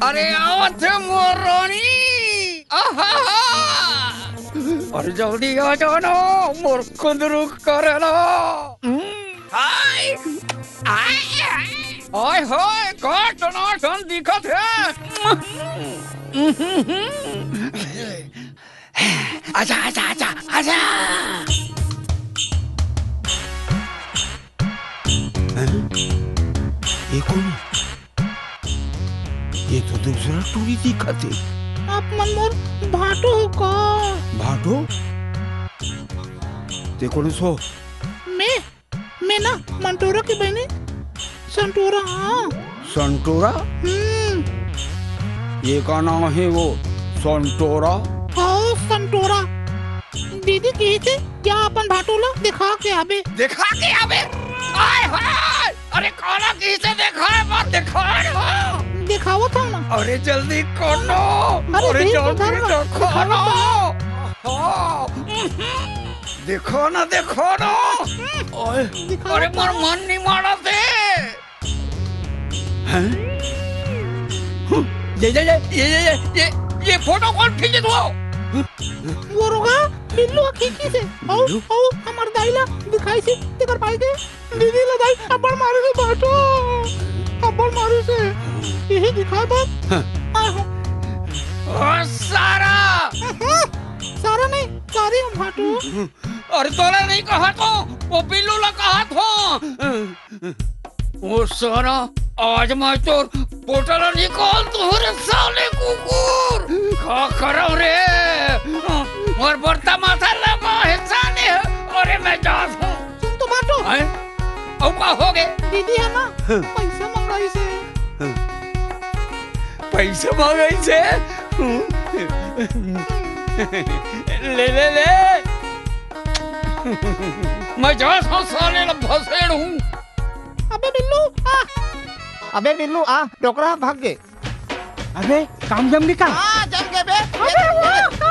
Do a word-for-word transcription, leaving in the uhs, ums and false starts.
अरे आवत हे मोर रानी। आहा! अरे जल्दी आ जाना, मोर कुंदरू करेला। हम्म, हाय। आय, आय। हाय, हाय, का टनाटन दिखत हे। आजा, आजा, आजा, आजा। हैं? ये कोन? ये तो दूसरा टूरी दिखत हे। आप मन मोर भाटो हो का? भाटो? ते कोन हो? मैं, मैं ना मंटोरा के बहिनी संटोरा, हाँ। संटोरा? हम्म। ये का नाम हे वो, संटोरा? हाँ, संटोरा। दीदी कहिस हे, जा अपन भाटो ला देखा के आबे। देखा के आबे? आय हाय! अरे काला कहिस हे देखाय बर, देखाय ना। देखावत हँव ना। अरे जल्दी कर ना। अरे अरे देख, जल्दी उधर ना। देखा ना। दिखावत हँव। हाँ। देखा ना, देखा ना। ओए, दिखावत अरे मोर हँव। मन नहीं मानत हे। हैं? ये, ये, ये फोटो कोन खींचिस वो? वो रोगा, बिल्लू ह खींचिस हे। अउ, बिल्लू? अउ, हमर दाई ला दिखाइस हे, तेकर पाय के। दीदी ला दाई, अब्बड़ मारिस हे भाटो। अब्बड़ मारिस हे। इही दिखाय बर। हाँ। आहो। ओ सारा। हाँ, सारा नहीं, सारी हूँ भाटो। अरे तोला नहीं कहत हँव, वो बिल्लू ला कहत हँव। ओ सारा, आज मैं तोर पोटा ला निकाल दूँ रे साले कुकुर। का करँव रे? मोर बरता माथा लगा हे साले। अरे मैं जात हँव। सुन तो भाटो। हैं? अउ का होगे? दीदी ह ना, हाँ। पइसा मंगाइस हे। हाँ। पइसा मंगाइस हे? ले, ले, ले। मैं जात हँव साले ला भसेड़हूँ। अबे बिल्लू, आ। अबे बिल्लू, आ, डोकरा भाग गे। अबे, काम जम गे का? हाँ, जम गे बे। अबे, वो